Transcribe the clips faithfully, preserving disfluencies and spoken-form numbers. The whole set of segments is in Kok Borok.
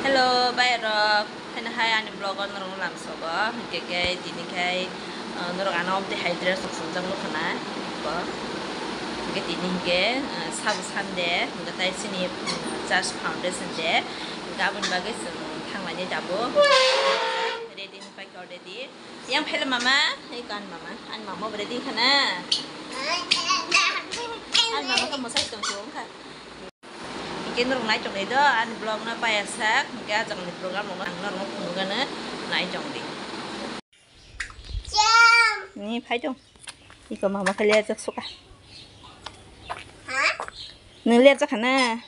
Hello, bayarok. Haino hai ani vlog o norok lamsogo. Hinkhe khe tini khai, uh, norok ano omtwi hai dress rok swngjak nukha na. Bo. Hinkhe tini hinkhe, uh, sabo Sunday, hinkhe tai chini, uh, church foundation day. Hinkhe aboni bagwi chwng thanglainai tabuk. Ready hinpai khe already. Yang phela mama, hai kan mama, ani mama bo ready khana. Ani mama ka mosai tong tong kha. Hinkhe norok naitok nai do, ani vlog no paya sak, hinkhe ajak ni program rok ang norok no phunuk gana naitok di. Ni phai tong. Iko mama khe lerjak suka. Nwng lerjak khana?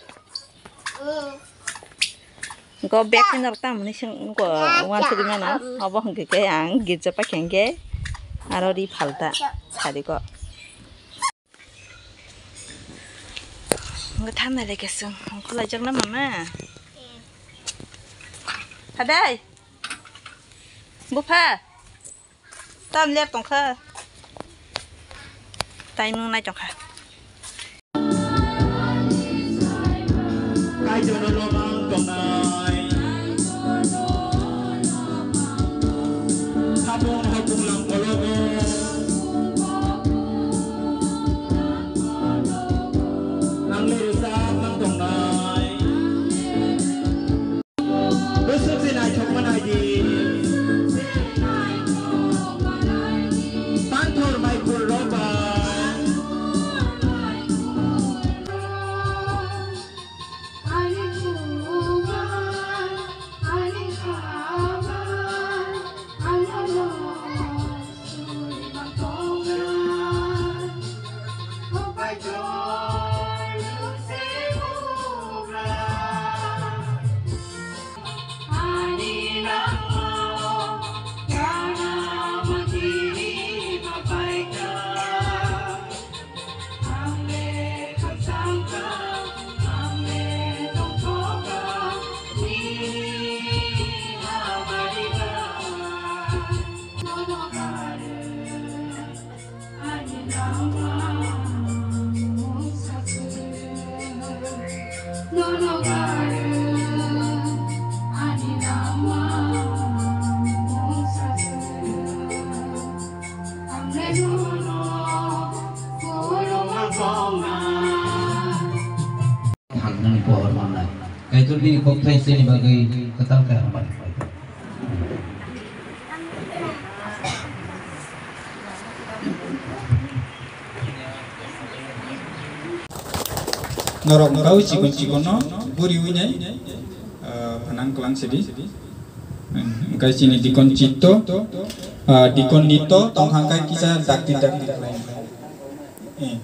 Go back ni norok tamo ni sing go wan sugui mano. Obo hwnkhe khe ang girja paikha hinkhe aro ri phalta sari go. Ngo thangnai lai kesung, ongkhorlaijakna mama. Hadai. Bupha. Tam ler tongkha. Taimung nai tongkha. Kaitorno lobang tongnai. Hapung hapung lang kologo. Nang le rwchap nang tongnai. Bwswk se naithok manai di. Panthor mai phul rok bai. Thangnani pohor mannai. Kaitor bini kokthai chini bagwi kwtal khe hambai. Norok wngkha o chikon chikon no buri wi nai, ah, phanang kwlang sidi. Hwnkhe chini dikon chitto, ah, dikon nitto tongkha hwnkhe kisa dakti dakti khlai. Eh.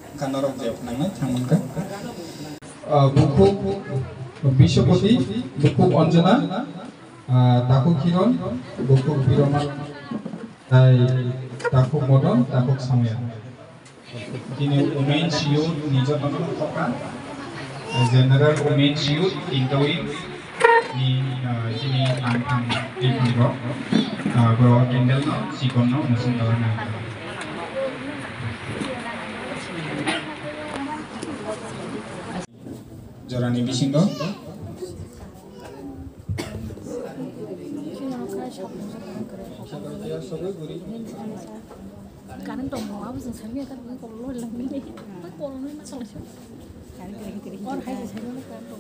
Hwnkha norok je phanang nai thang mankha. Ah, bukhuk Biswapati, bukhuk Anjana, ah, takhuk Kiron, bukhuk Biroman, tai takhuk Modon, takhuk Samya. Chini Women's Youth ni jotono thokha, General Women's Youth, Tintoi ni, ah, chini ang thang, ang thang rok, ah, bro candle no, sikon no, musung kalang nang. Jorani bisingo.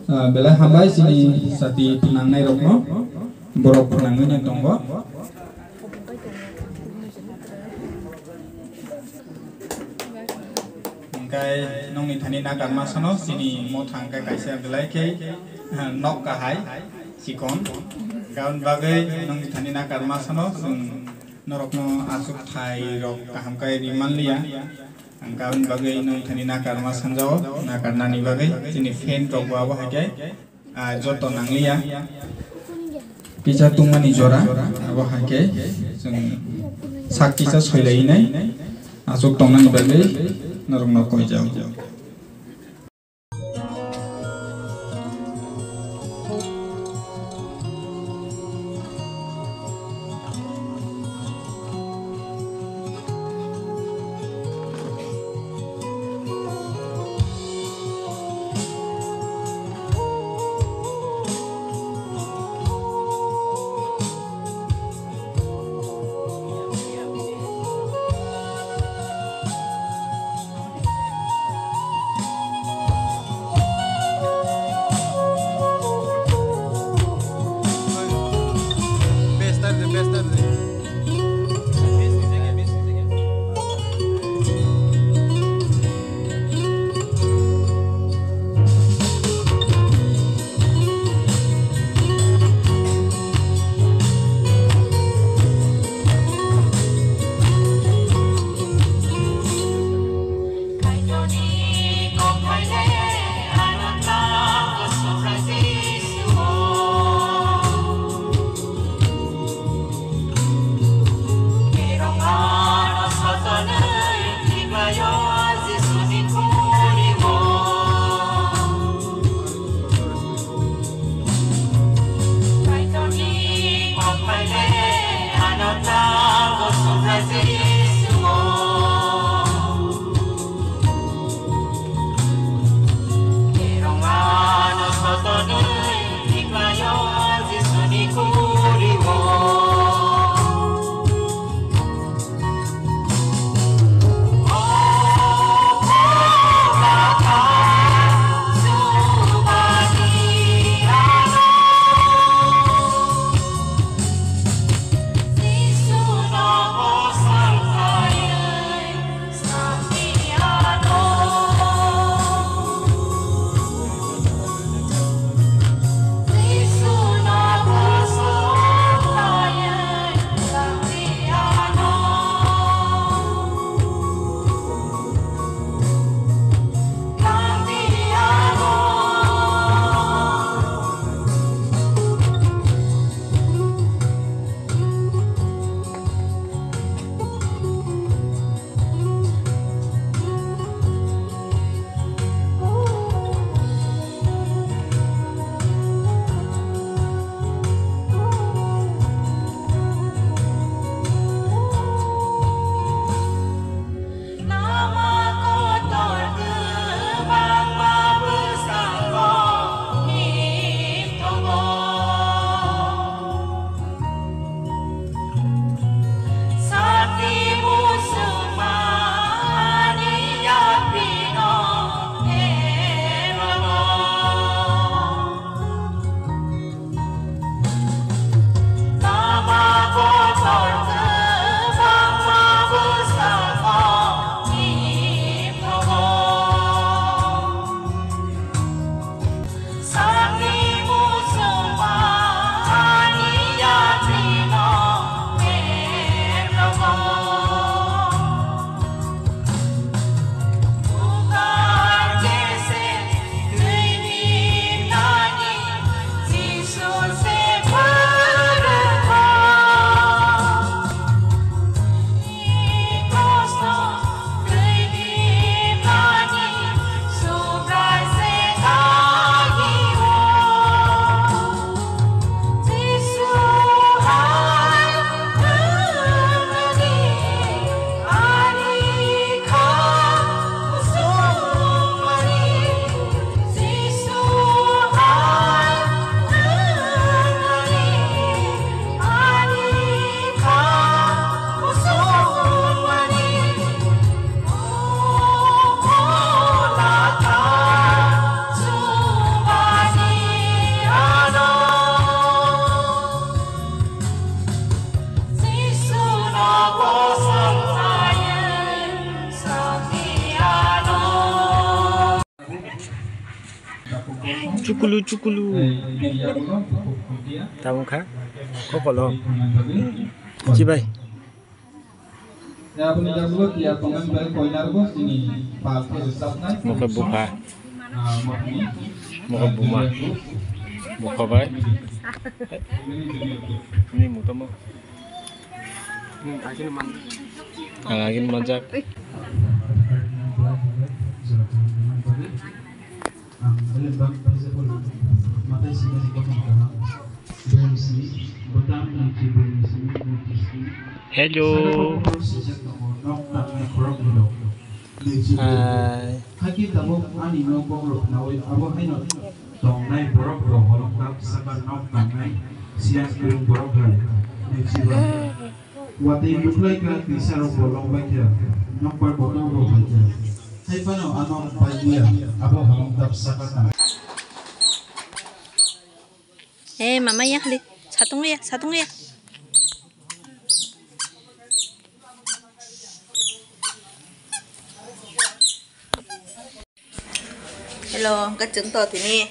Ah, belai hambai chini sati phnangnai rokno, borok phnangwi no tongo. Hwnkhe nokni thani nakarma sano chini motha hwnkhe kaisa belai khe, ah, nok kahai chikon. Hwnkhe aboni bagwi nokni thani nakarma sano chwng norokno achukthai rok kaham khe ri manliya. Hwnkhe aboni bagwi nokni thani nakarma sanjao, nakarnani bagwi chini fan rokbo abo hai khe. Ah, joto nangliya. Kisa tungmani jora, abo hai khe chwng sak kisa soilai nai, aswk tongnani bagwi norokno koijak. Chukulu, chukulu. Tamo kha? Kokolo. Chibai. Mokhe bupha. Mokhe buma. Bupha bai. Ni mutomo. Ang agin manjak. Hello. Hai. Haki tabuk ani nok bokrok nawi abo haino tongnai borok rok holong kap saka nok tangnai siya kwrwng borok hai. Watwi nuklai kha tisa rok bolong bai kha nokbar kotor rok bai kha. Hai phano ano bai ya abo holong kap saka ta. Eh, mama ya khali. Satung ya, satung ya. Hello, hwnkhe chwng to tini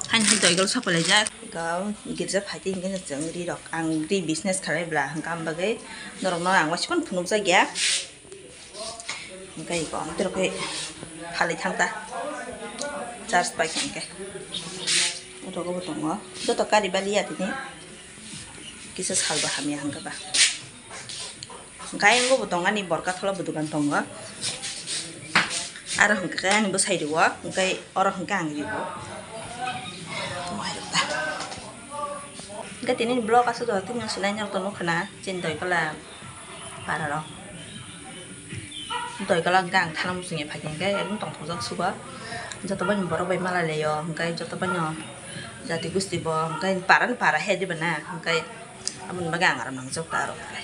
haini hai doigal sokolaijak. Hwnkhe girja phaidi hwnkhe chwng ri rok, ang ri business khalai bla, hwnkhe ang bagwi norokno ang waisukno phunukjak ya. Hwnkhe iko ang tei rok khe phalwi thang ta. Charge pai kha hwnkhe. Rogo bo tongo. Joto kari bali ya tini. Kisa salba hamya hwnkhe ba. Hwnkhe ayang bo tongo ani borka thola bo dogan tongo. Aro hwnkhe ani bwsai rwo, hwnkhe oro hwnkhe ang rwo. Hwnkhe tini vlog aswk jora tini swlai nokto nukha na chini doi pala para rok. Doi pala hwnkhe ang thana muchungya phaikha hwnkhe ekdom tongthokjak sugo. Joto bai borok bai malai laio hwnkhe joto bai no jati gusti bo hwnkhe para ni para he diba na hwnkhe aboni bagwi ang aro nangjak ta aro hwnkhe.